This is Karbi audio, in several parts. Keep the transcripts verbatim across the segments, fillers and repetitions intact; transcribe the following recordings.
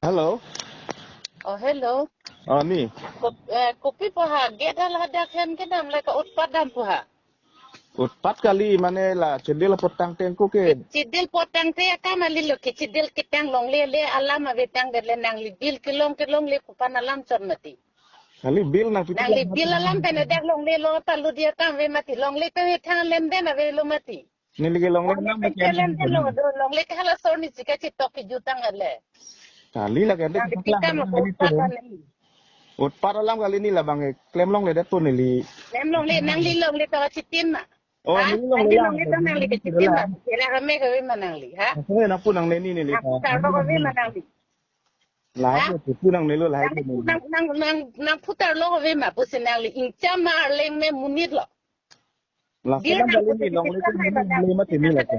Hello. Oh, hello. Oh, ni. Kop-, eh, kopi pu ha, gate hala dak hem kedam le ka utpat dam pu ha. Utpat kali mane la chedil apot tangteng ko ke. Chedil apot tangteng akam kali lo ke, chedil ketang longle le alam ave tangdet le nangli bill kelong kelongle pu pen alam chot mati. Kali bill nangpi. Nangli bill alam pen dak longle lo palu dia kam ave mati, longle ke thang lenden ave lo mati. Neli ke longle nam ke lenden lo, do longle ke hala sor ni chika chitok kejut tang ale. Kali lake ande. Nang kita kita ma kali utpat tu. Utpat alam kali ni labang ke klem longledet pu neli. Klem longle, nangli longle ta chitin ma. Oh, ha? Neli longle. Nangli lang longle ta nangli ke chitin ma. Kira kami kami ma nangli, ha? Aku nak pu nangne ni neli. Aku ta lo kami ma nangli. Lahai. Ha? Pu nangne lo lahai. Nang, nang, nang, nang putar lo kami ma pusi nangli ingcham ma arleng me monit lo. Laso alam kali ni longle ke ni longle mati ni lake.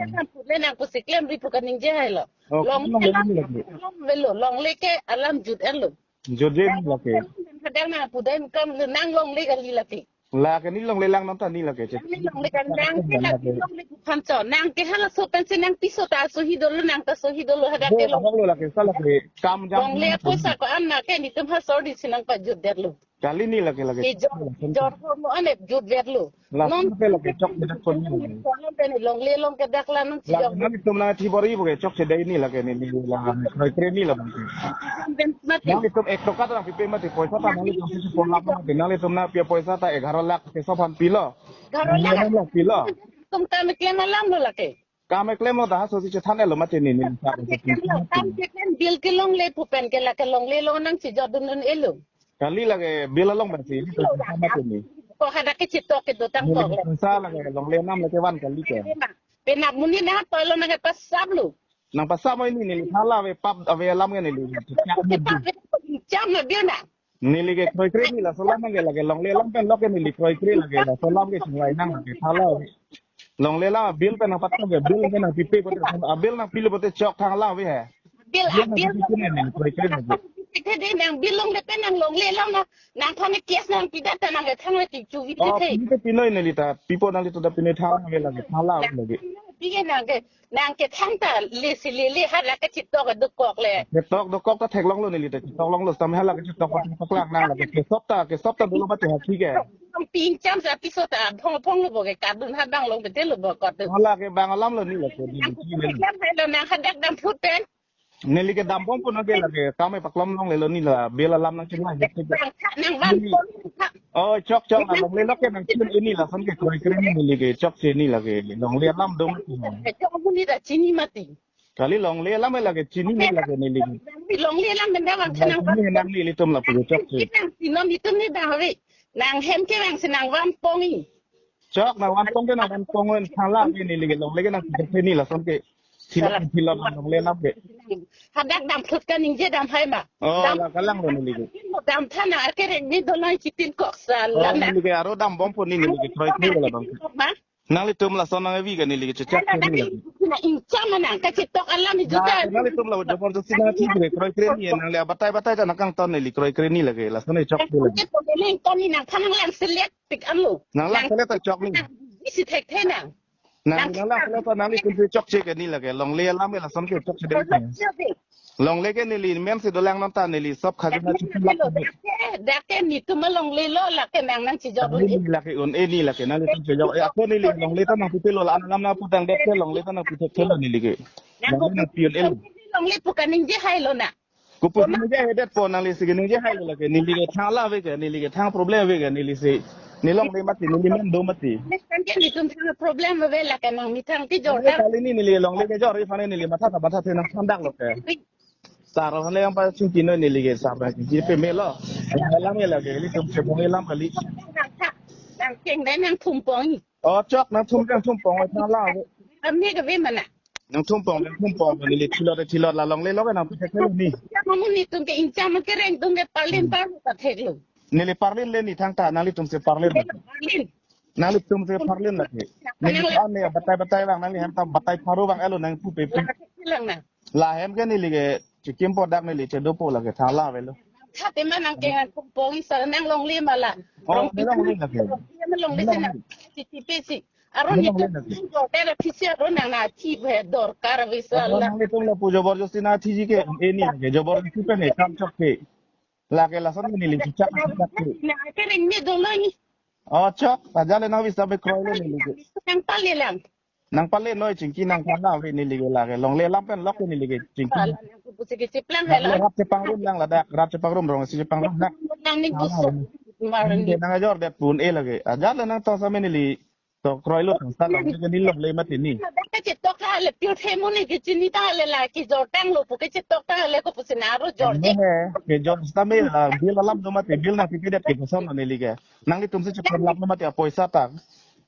Nang pusi klemri pu kaningje hai lo. Oh, longle longle ni lake. Longle lo, longle ke alam jut en lo. Jut je ni lake. Kadang nang pu dam kam nang longle kali lake. Lake ni longle lang nonta ni lake. Nang ni longle kan nang ke lake longle pu phancho. Nang ke hala so pensi nang piso ta so hi dolo nang ta so hi dolo hadak ke lo. Abang lo lake sa lake kam jam. Longle poisa ko-an na ke nitum ha sor di si nang pajutdet lo. Kali ni lake lake. Ke jor, jor ko mo ane jutdet lo. Laso non ke lake chokche dak pon ni. Kono pe ni longle long ke dak la nung chok. Nangtum nangthi bor-i bo ke chokche dei ni lake ni ni la kroikre ni labang. Mati. Nangtum ek toka ta nangpipe mati, poisa ta nangtum si pon lakh mati, nangtum nangpi poisa ta egharo lakh ke so phan pilo. Egharo lakh. Egharo lakh pilo. Tum ta me klem alam lo lake. Kam eklem lo ta ha so si chethan elo mati ni ni. Kam ke klem lo, kam ke klem bill kelongle pu pen ke lake longle lo nang chijot dun dun elo. Kali lake bill along mati ni. Lo ta mati ni. Ko hadak ke chitok ke dotang ko. Sa lake longle nam lake van kali ke. Penap monit na palo nang pasap lo. Nang pasap mo ni ni thala ave pap ave alam ke ni. Pap ave cham na bill na. Neli ke kroikre ni laso alam ke lake longle alam pen lo ke neli kroikre lake laso alam ke chunglai nang ke thala. Longle alam bill pen nangpat ke bill pen nangpipe pote, a bill nangpilo pote chok thang alam ave he. Bill, bill a bill nangpipe ni neli kroikre lake. Te de nang bill longle pen nang longle alam na, nangphan case nangpidet ta nang ke thang le tik chu vi. Oh, te. Pi te pinoi neli ta, pipo nanglitum ta pinoi thang ave lake, thala ave lake. Pi ke nang ke Nang ke thang ta le si le le ha la ke chitok dokok le. Chitok dokok ta theklong lo neli ta chitok longlo sam ha la ke chitok pa chitok lang nang la ke sop ta ke sop ta dolo mati ha thik ke. Ping cham sa piso ta phong phong lo bo ke kadun ha bang long pete lo bo kot. Hala ke bang alam lo ni la ke di. Nang ke thang hai lo nang hadak dam phut pen. Neli ke dambom pon ke la ke kam e paklom longle lo ni la bill alam nang chinglai. Nang van pon. Oh, chok chok la longle lo ke nang chin ini lason ke kroikre ni neli ke chokche ni la ke longle alam dong. Chok bu ni da chini mati. Kali longle alam la ke chini ni la ke neli ke. Longle alam menda bang nang ni nang nelitum lapu chokche. Nang sinom itum ni bang ave. Nang hem ke bang si nang van pong i. Chok nang van pong ke nang van pong en thala ke neli ke longle ke nang chokche ni lason ke. Thilot thilot nang longle alam ke. Hadak dam phut kaningje dam hai ma. Oh, dam la kalang lo neli ke. Dam thana ke rek ni dolai chitin kok sa oh, la na. Neli ke aro dambom pon ni neli ke kroikre la bang. Ma? Nanglitum lason nang evi ke neli ke chechak ke ni la. Na incha ma nang kachitok alam ni juta. Nanglitum la jabardasti nangthi ke kroikre ni nangli abatai batai ta nang kangton neli kroikre ni la ke lason e chok ke la. Ke to ni nang ton ni nang phan nang lang selet pik an lo. Nang lang selet ta chok ni. Isi thekthe nang. Nang nang lang selet ta nanglitum si chokche ke ni la ke longle alam ke lason ke chokche de. Longle ke neli men si dolang non ta neli sop khajana chipi lak. Dak ke nitum alongle lo la ke nang nang chijok lo. Neli la ke un e ni la ke nanglitum chijok. E ako neli longle ta nangpipe lo la an alam nangputang det ke longle ta nangpithek thelo neli ke. Nang ko nangpi un e lo. Longle pu kaningje hai lo na. Kopi ningje hai det po nangli si ke ningje hai lo la ke neli ke thang alam ave ke neli ke thang problem ave ke neli si. Ni longle mati neli men do mati. Kan ke nitum thang problem ave la ke nang methang kejor ta. Kali ni neli longle kejor ri fane neli matha ta matha the nang thandak lo ke. Sar hale yang pa chingki noi neli ke sar na chingki peme lo. Alam ya lagi nelitum chebong alam kali. Nang cheng dai nang thumpong. Oh, chok nang thum nang thumpong oi thala. Ami ke be mana? Nang thumpong nang thumpong neli thilot thilot la longle lo ke nangpithek thelo ni. Ya mamu nitum ke incha ma kereng tum ke parlin parlin ta thek lo. Neli parlin le ni thangta nanglitum si parlin. Parlin. Nanglitum si parlin la ke. Neli an ne batai batai lang nangli hem ta batai pharo bang elo nangpupe. Lang na. La hem ke neli ke chikim po dak neli chedo po la ke thala avelo. Thate ma nang ke ngan pong pong i sa nang longle ma la. Oh, neli longle la ke. Nang longle si nang. Si si pe si. Aron ni longle nang. Dak officer aron nang nathi he dorkar bisa la. Nanglitum lapu jobor josti nathiji ke, eh, ni ke jobor josti pen ne kam chok ke. Lake lason neli chak chak ke. Na kereng me dolo ni. Oh, chok, ajat le nang bisa be kroilo neli ke. Nang pale lang. Nang pale noi chingki nang pala ave neli ke lake. Longle alam pen lok neli ke chingki. Pala nang kupusi ke cheplang he lang. Rat chepangrum nang ladak, rat chepangrum rong si chepangrum nang. Nang ni gusto. Nang ajor det pun e lake. Ajat le nang to sa me neli to kroilo thangta long ke ni longle mati ni. Ke chetok ta le pure family ke chini ta le la ke jor tanglo pu ke chetok ta le ko pusi na aro jor je. He, ke jor ta me, ah, bill alam do mati, bill nangpipe det ke koson neli ke. Nanglitum si chepon lap mati apoisa ta.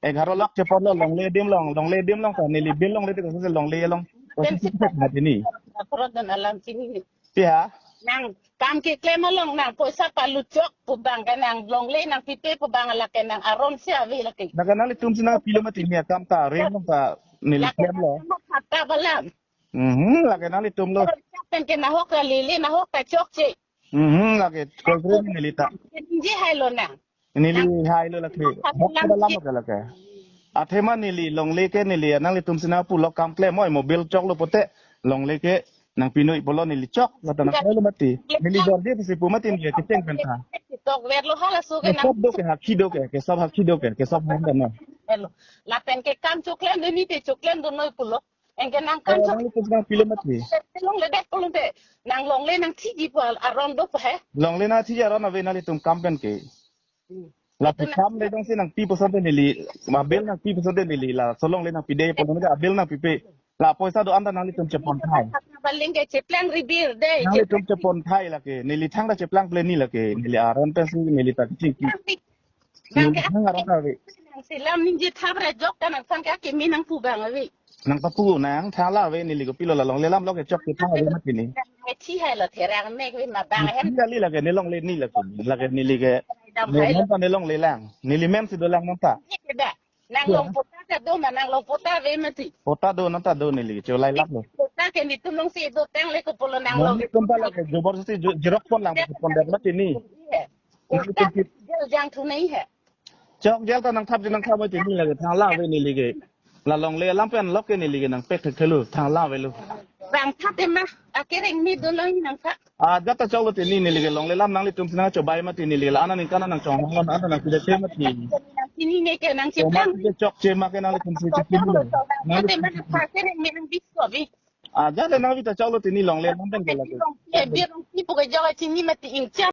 Egharo lakh chepon lo longle adim along, longle adim along ta neli bill longle te koson si longle along. Koson si chepon mati ni. Koron dan alam chini ni. Pia? Nang kam keklem along nang poisa palut chok pu abang ke nang longle nangpipe pu abang lake nang aron si ave lake. Lake nanglitum si nangpilo mati ni akam ta, rem along ta neli klemlo. Lake nang kata balam. Mhm, lake nanglitum lo. Pen ke nahok ta lele, nahok ta chokche. Mhm, lake kol kol neli ta. Ningje hailo nang. Neli hailo lake. Hok pada lam ke lake. Athema neli longle ke neli nanglitum si nangpulo kam klem oi mo bill choklo pote longle ke nangpi noi pulo neli chok lata nang kroilo mati. Neli jor je pusi pu mati neli kecheng pen ta. Tok verlo halaso ke nang. Kesob do ke hakhi do ke, kesob hakhi do ke, kesob hang kan na. Hello. Lapen ke kam choklem de ni te choklem do noi pulo. Anke nang kam chok. Nanglitum nangpilo mati. Longle det pulote. Nang longle nangthiji pu aron do he. Longle nangthiji aron ave nanglitum kam pen ke. Hmm. Lapu kam le jongsi nangpi puson te neli, ma bill nangpi puson te neli, laso longle nangpide pulote a bill nangpipe. La poisa do-an ta nanglitum chepon thai. Baling ke cheplang ribir de. Nanglitum chepon thai lake, neli thangta cheplang ple ni lake, neli aron pensi neli ta kechingki. Neli thang aron ave. Nang selam ningje thap ra jok ta nang thang ke akimi nangpu abang ave. Nang papu nang thang la ave neli kopilo la longle alam lo ke chok ke thang ave mati ni. Nang thi hailo therang mek ave ma abang hem. Neli lake ne longle ni lake, lake neli ke. Dam ne hailo. Nonta ne longle lang. Neli men si dolang nonta. Ye ke da. Nang long pota ta do ma nang long pota ave mati. Pota do nonta do neli cholai lap lo. Pota ke netum long si do tang le ko pulo nang long. Nonta lake jobor si jo-, jerok pon lang pon dak mati ni. Iya. Pota jel jang thu nahi hai. Chok jel ta nangthap je nangthap mati ni lake thang la ave neli ke. La longle alam pen lok ke neli ke nangpek thek thelu thang la avelo. Bang thap te ma akereng me dolo nangthap. Ah, jat ta choklo te ni neli ke longle alam nanglitum si nangchobai mati neli la ana ningkan nangchong hong ana nangpide te mati. Nang chini ne ke nang cheplang. Mati ke chokche ma ke nanglitum si chini lo. Nanglitum si. Te ma pha ke ne me nang bisko bi. Ah, jat le nangvi ta choklo te ni longle alam pen ke lake. Ye birong ti pu ke jok chini mati ingcha.